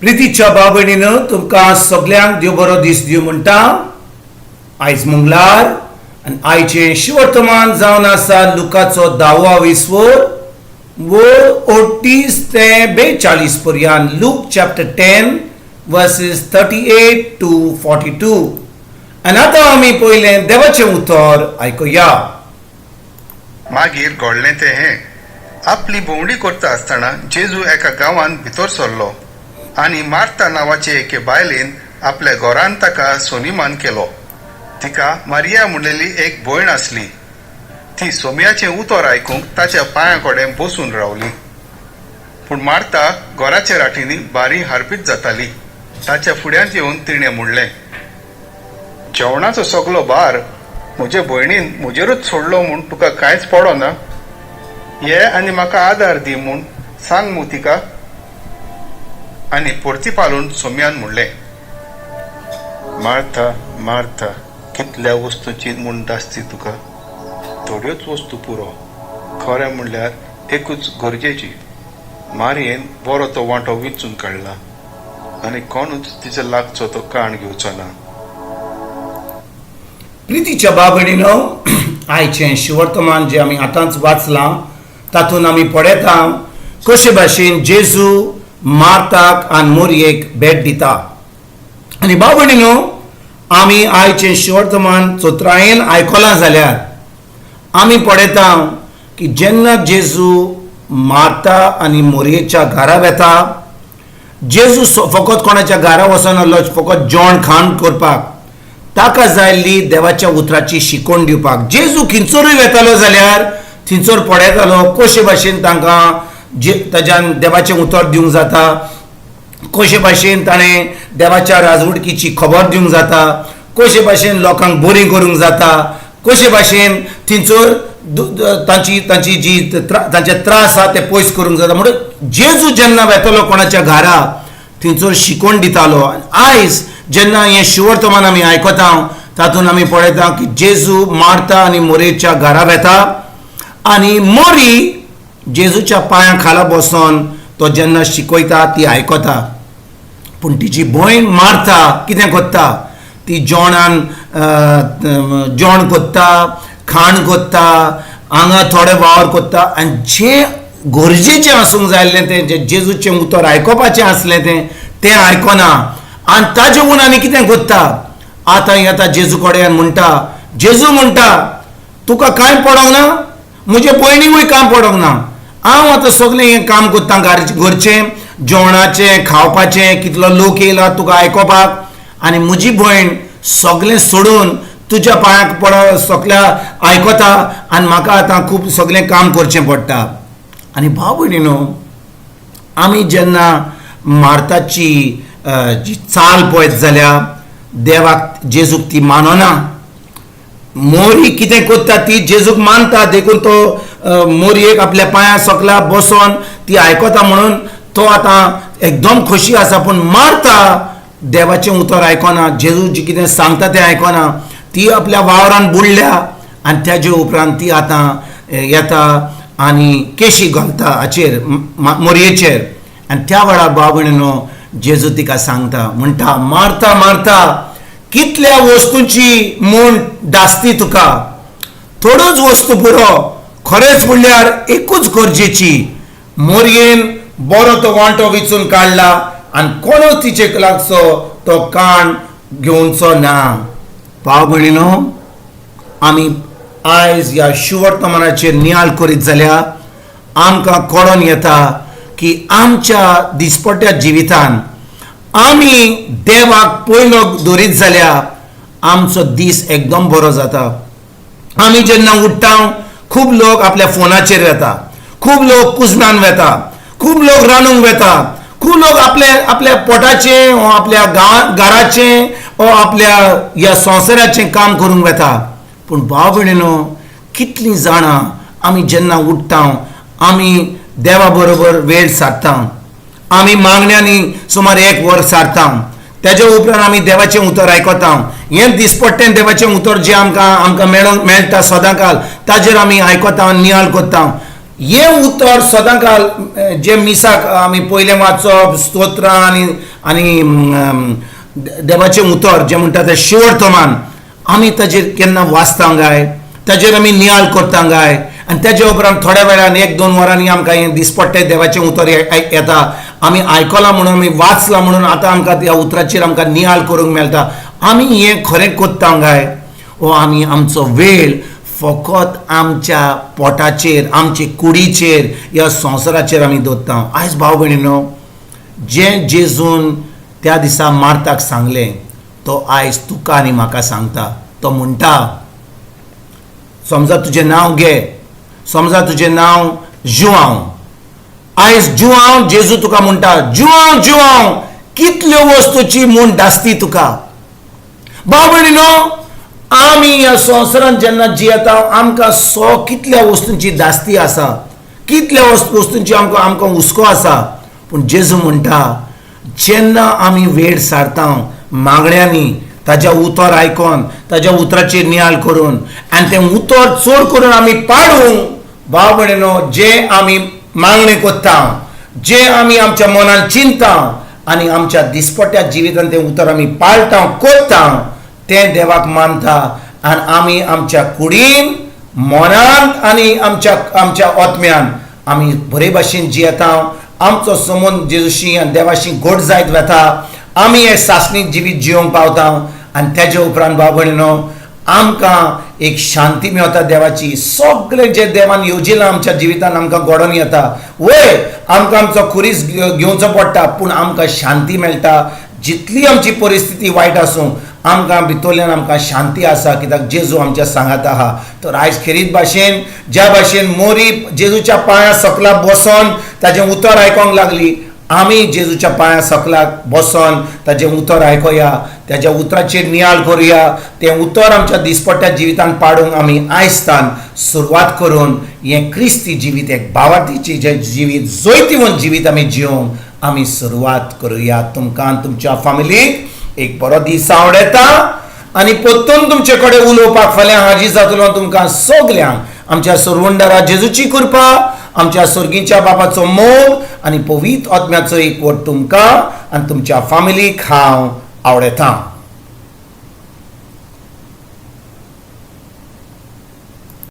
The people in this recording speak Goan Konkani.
प्रितीच्या भाव भयणीनो, तुमकां सगल्यांक देव बरो दीस दिवं म्हणटा. आयज मंगळार आनी आयचें शिवर्तमान जावन आसा लुकाचो धावो विस्वोर वो 38 ते 42 पर्यंत. Luke chapter 10 verses 38 to 42. आनी आतां आमी पयलें देवाचें उतर आयकुया. मागीर घडलें तें हें, आपली भोंवडी करता आसतना जेजू एका गांवांत भितर सरलो आनी मार्ता नांवाचे एके बायलेन आपल्या घरांत ताका सोनिमान केलो. तिका मारिया म्हणलेली एक भयण आसली. ती सोमयाचें उतर आयकूंक ताच्या पांयां कडेन बसून रावली. पूण मार्ता घराच्या राटींनी बारी हारपीत जाताली. ताच्या फुड्यांत येवन तिणें म्हणलें, जेवणाचो सगलो भार म्हजे भयणीन म्हजेरूच सोडलो म्हूण तुका कांयच पडना? ये आनी म्हाका आदार दी म्हूण सांग मू तिका. आनी परतीपालून सोम्यान म्हणलें, मार्था, मार्था, कितल्या वस्तूची म्हूण दासती तुका? थोड्योच वस्तू पुरो, खरें म्हणल्यार एकूच गरजेची. मारयेन बरो तो वांटो विचून काडला आनी कोणूच तिच्या लागचो तो काण घेवचो ना. प्रितीच्या भाव भयणीनो, आयचें शिवर्तमान जें आमी आतांच वाचलां, तातूंत आमी पळयता कशे भाशेन जेजू मार्ताक आनी मोरयेक भेट दिता. आनी भाव भयणीनो, आमी आयचें शिवर्तमान चतुरायेन आयकलां जाल्यार आमी पळयता की जेन्ना जेजू मार्ता आनी मोरयेच्या घरा वेता, जेजू फकत कोणाच्या घरा वचनासलो फकत जेवण खाण करपाक, ताका जायल्ली देवाच्या उतराची शिकवण दिवपाक. जेजू खंयसरूय वेतालो जाल्यार थंयसर पळयतालो कशे भाशेन तांकां जे ताज्यान देवाचें उतर दिवंक जाता, कशे भाशेन ताणें देवाच्या राजवडकीची खबर दिवंक जाता, कशे भाशेन लोकांक बरी करूंक जाता, कशे भाशेन थंयसर तांची तांची जी तांचे त्रास आहा ते पयस करूंक जाता. म्हणून जेजू जेन्ना वेतलो कोणाच्या घरा, थंयसर शिकवण दितालो. आनी आयज जेन्ना हें शिवर्तमान आमी आयकता, तातूंत आमी पळयता की जेजू मार्ता आनी मोरेच्या घरा वेता आनी मोरी जेजूच्या पांयां खाला बसोन तो जेन्ना शिकयता ती आयकता. पूण तिची भयण मार्ता कितें करता? ती जेवणान जेवण करता, खाण करता, हांगा थोडे वावर करता आनी जें गरजेचें आसूंक जाय आसलें तें, जें जेजूचें उतर आयकुपाचें आसलें तें, तें आयकना. आनी ताजे हून आनी कितें करता? आतां येता जेजू कडेन, म्हणटा, जेजू म्हणटा, तुका कांय पडोंक ना, म्हजे भयणीकूय काम पडोंक ना. हांव आतां सगळें हें काम करता घरचें, जेवणाचें, खावपाचें. कितलो लोक येयला तुका आयकोपाक आनी म्हजी भयण सगळें सोडून तुज्या पांयाक पड सगल्या आयकता आनी म्हाका आतां खूब सगळें काम करचें पडटा. आनी भाव भयणीनो, आमी जेन्ना मार्ताची जी चाल पळयत जाल्यार देवाक, जेजूक ती मानना. मोरी कितें करता? ती जेजूक मानता, देखून तो मोरयेक आपल्या पांयां सकला बसोन ती आयकता म्हणून तो आतां एकदम खोशी आसा. पूण मार्ता देवाचें उतर आयकना, जेजू जी कितें सांगता तें आयकना. ती आपल्या वावरान बुडल्या आनी तेजे उपरांत ती आतां येता आनी केशी घालता हाचेर, मोरयेचेर. आनी त्या वेळार, भाव भयणीनो, जेजू तिका सांगता, म्हणटा, मार्ता, मार्ता, कितल्या वस्तूंची म्हूण दासती तुका? थोड्योच वस्तू पुरो, खरेंच म्हणल्यार एकूच गरजेची. मोरयेन बरो तो वांटो विचून काडला आनी कोणूच तिचे लागचो तो काण घेवचो ना. भाव भयणीनो, आमी आयज ह्या शुवर्तमानाचेर नियाळ करीत जाल्यार आमकां कळोन येता की आमच्या दिसपट्ट्या जिवितान आमी देवाक पयलो दवरीत जाल्यार आमचो दीस एकदम बरो जाता. आमी जेन्ना उठ्ठा, खूब लोक आपल्या फोनाचेर वेता, खूब लोक कुजनान वेता, खूब लोक रांदूंक वेता, खूब लोक आपले आपल्या पोटाचें वो आपल्या गांवा घराचें वो आपल्या ह्या संवसाराचें काम करूंक वेता. पूण भाव भयणीनो, कितलीं जाणां आमी जेन्ना उठ्ठा, आमी देवा बरोबर वेळ सारता? आमी मागण्यांनी सुमार एक वर सारता, तेज्या उपरांत आमी देवाचें उतर आयकता. हें दिसपट्टें देवाचें उतर जें आमकां आमकां मेळोंक मेळटा सदांकाल, ताजेर आमी आयकता आनी नियाळ करता. हें उतर सदांकाल जे मिसाक आमी पयलें वाचप, स्तोत्रां आनी आनी देवाचें उतर जें म्हणटा तें शिवर्तमान, आमी ताजेर केन्ना वाचता काय, ताजेर आमी नियाळ करता काय? आनी तेजे उपरांत थोड्या वेळान 1-2 वरांनी आमकां हें दिसपट्टें देवाचें उतर येता, आमी आयकलां म्हणून, आमी वाचलां म्हणून आतां आमकां त्या उतराचेर आमकां नियाळ करूंक मेळटा. आमी हें खरें करता काय, ओ आमी आमचो वेळ फकत आमच्या पोटाचेर, आमचे कुडीचेर, ह्या संवसाराचेर आमी दवरता? आयज भाव भयणीनो, जें जेजून त्या दिसा मार्ताक सांगलें तो आयज तुका आनी म्हाका सांगता. तो म्हणटा, समजा तुजें नांव घे, समजा तुजें नांव जुआंव. आयज जुआंव, जेजू तुका म्हणटा, जुआंव जुआंव, कितल्यो वस्तूची म्हूण दासती तुका. भाव भयणीनो, आमी ह्या संवसारांत जेन्ना जियेता आमकां सो कितल्या वस्तूंची दास्ती आसा, कितल्या वस्तूंची आमकां आमकां हुस्को आसा. पूण जेजू म्हणटा, जेन्ना आमी वेळ सारता मागण्यांनी, ताज्या उतर आयकोन, ताज्या उतराचेर नियाळ करून आनी तें उतर चड करून आमी पाडूंक, भाव भयणीनो, जें आमी मागणें करता, जें आमी आमच्या मनान चिंता आनी आमच्या दिसपट्ट्या जिवितान तें उतर आमी पाळटा करता, तें देवाक मानता. आनी आमी आमच्या कुडीन, मनान आनी आमच्या आमच्या आत्म्यान आमी बरे भाशेन जियेता. आमचो संबंद जेजूशी आनी देवाशी घट जायत वता. आमी हें सासणीक जिवीत जियोंक पावता. आनी तेजे उपरांत भाव भयणीनो, आमकां एक शांती मेवता देवाची. सगळें जें देवान येवजिलां आमच्या जिवितान आमकां घडोवन येता. वय, आमकां आमचो खुरीस घेवचो पडटा, पूण आमकां शांती मेळटा. जितली आमची परिस्थिती वायट आसूं, आमकां भितरल्यान आमकां शांती आसा, कित्याक जेजू आमच्या सांगात आहा. तर आयज खेरीत भाशेन, ज्या भाशेन मोरी जेजूच्या पांया सकला बसोन ताजें उतर आयकोंक लागली, आमी जेजूच्या पांया सकलाक बसोन ताजें उतर आयकोया, ताज्या उतराचेर नियाळ करुया. तें उतर आमच्या दिसपट्ट्या जिवितान पाडूंक आमी आयजतान सुरवात करून हें क्रिस्ती जिवीत, एक भावार्थीचें जें जिवीत, जैतिवंत जिवीत आमी जिवंक आमी सुरवात करुया. तुमकां, तुमच्या फामिलीक एक बरो दीस आवडटा आनी परतून तुमचे कडेन उलोवपाक फाल्यां हाजीर जातलो. तुमकां सगल्यांक आमच्या सरवंडरा जेजूची कृपा, आमच्या सर्गीच्या बापाचो मोग आनी पवित्र आत्म्याचो एकवट तुमकां आनी तुमच्या फामिलीक हांव आवडटा.